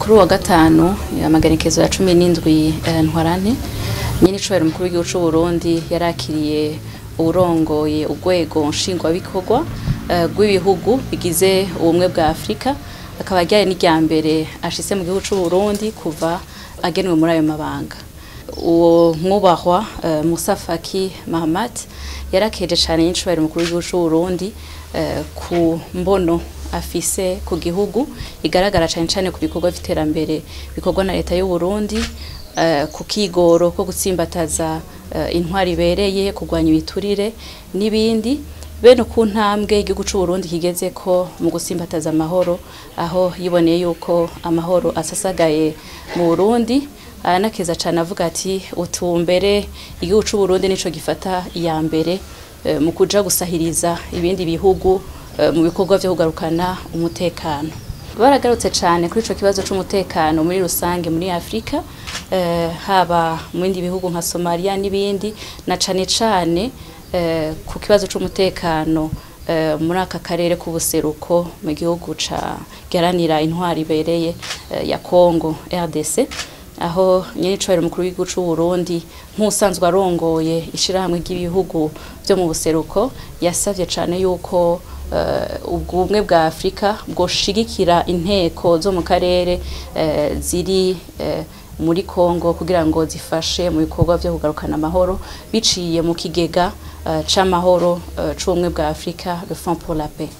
Kuri uwa gatanu, amagenekezo ya 17 Ntwarante, nyenicubahiro umukuru w'igihugu c'u Burundi yarakiriye uwurongoye urwego nshingwabikorwa rw'ibihugu bigize Ubumwe bwa Afrika, akaba ryari n'irya mbere ashitse mu gihugu c'u Burundi kuva agenwe muri ayo mabanga. Uwo mwubahwa Musa Faki Mahamat yarakeje cane nyenicubahiro umukuru w'igihugu c'u Burundi ku mbono afise ku gihugu, igaragara cane cane ku bikorwa vy'iterambere bikorwa na leta y'u Burundi, ku kigoro ko gutsimbataza intwari ibereye, kurwanya ibiturire n'ibindi, bene ku ntambwe igihugu c'u Burundi kigezeko mu gutsimbataza amahoro, aho yiboneye yuko amahoro asasagaye mu Burundi. Aranakeza cane avuga ati utumbere igihugu c'u Burundi nico gifata iya mbere mu kuja gusahiriza ibindi bihugu mu bikorwa vyo kugarukana umutekano. Baragarutse cane kuri ico kibazo c'umutekano muri rusange muri Afrika, haba mu bindi bihugu nka Somalia n'ibindi, na cane cane ku kibazo c'umutekano muri aka karere k'ubuseruko mu gihugu ca giharanira intwari ibereye ya Congo RDC, aho nyenicubahiro umukuru w'igihugu c'u Burundi nk'usanzwe arongoye ishirahamwe ry'ibihugu vyo mu buseruko yasavye cane yuko ubumwe bwa Afrika bwoshigikira inteko zo mu karere ziri muri Congo kugira ngo zifashe mu bikorwa vyo kugarukana amahoro biciye mu kigega c'amahoro c'ubumwe bwa Afrika, le Fonds pour la paix.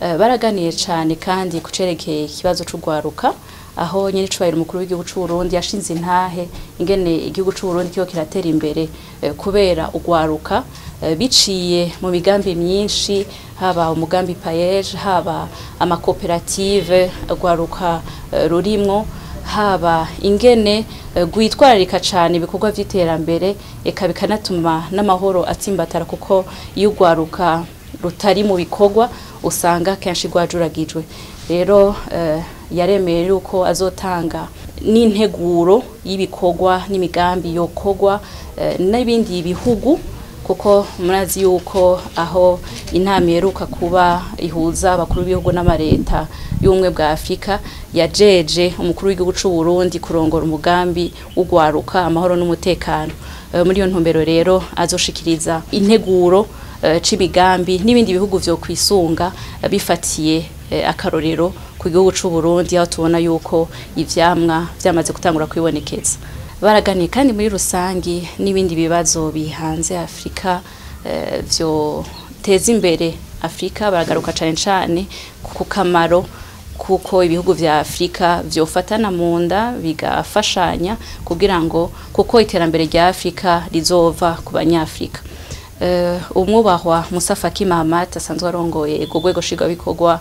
Baraganiye cane kandi kucerekeye ikibazo c'ugwaruka, aho nyenicubahiro umukuru w'igihugu c'u Burundi yashinze intahe ingene igihugu c'u Burundi kiriko kiratera imbere kubera ugwaruka, biciye mu migambi myinshi, haba umugambi PAEEJ, haba amakoperative ugwaruka rurimwo, haba ingene rwitwararika cane ibikorwa vy'iterambere, eka bikanatuma n'amahoro atsimbatara, kuko iyo ugwaruka rutari mu bikorwa usanga kenshi rwajuragijwe. Rero yaremeye yuko azotanga n'integuro y'ibikorwa n'imigambi yokorwa n'ibindi bihugu, kuko murazi yuko aho inama iheruka kuba ihuza abakuru b'ibihugu n'amareta y'Ubumwe bwa Afrika yajeje umukuru w'igihugu c'u Burundi kurongora umugambi w'ugwaruka, amahoro n'umutekano. Muri iyo ntumbero rero azoshikiriza integuro c'imigambi n'ibindi bihugu vyo kwisunga, bifatiye akarorero ku gihugu c'u Burundi, aho tubona yuko ivyamwa vyamaze gutangura kwibonekeza. Baraganiye kandi muri rusangi n'ibindi bibazo bihanze Afrika vyo teza imbere Afrika. Baragaruka cane cane ku kamaro kuko ibihugu vya Afrika vyofatana mu nda bigafashanya kugira ngo kuko iterambere rya Afrika rizova ku banyafrika. Umwubahwa Musa Faki Mahamat asanzwe arongoye urwo rwego nshingwabikorwa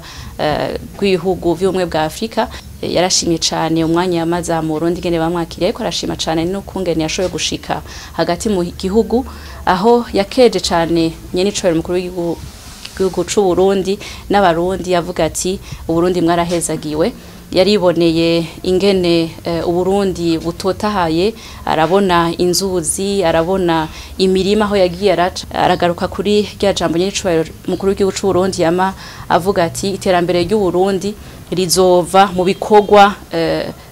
rw'ibihugu vy'Ubumwe bwa Afrika yarashimye cane umwanya yamaze mu Burundi, ingene bamwakiriye, ariko arashima cane n'ukungene yashoboye gushika hagati mu gihugu, aho yakeje cane nyenicubahiro umukuru w'igihugu c'u Burundi n'Abarundi, yavuga ati Uburundi mwarahezagiwe. Yariboneye ingene Uburundi butotahaye, arabona inzuzi, arabona imirima aho yagiye araca. Aragaruka kuri rya jambo nyenicubahiro umukuru w'igihugu c'u Burundi yama avuga ati iterambere ry'u Burundi rizova mu bikorwa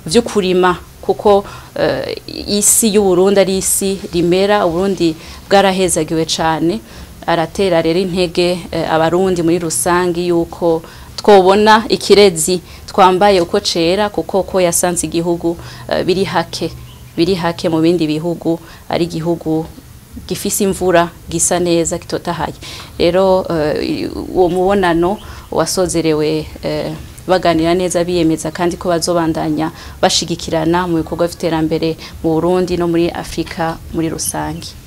vyo kurima, kuko isi y'u Burundi ari isi rimera, Uburundi bwarahezagiwe cane. Aratera rero intege Abarundi muri rusangi yuko twobona ikirezi twambaye uko cera, kuko ko yasanze igihugu biri hake, biri hake mu bindi bihugu ari igihugu gifise imvura, gisa neza, gitotahaye. Rero uwo mubonano wasozerewe baganira neza, biyemeza kandi ko bazobandanya bashigikirana mu bikorwa vy'iterambere mu Burundi no muri Afrika muri rusangi.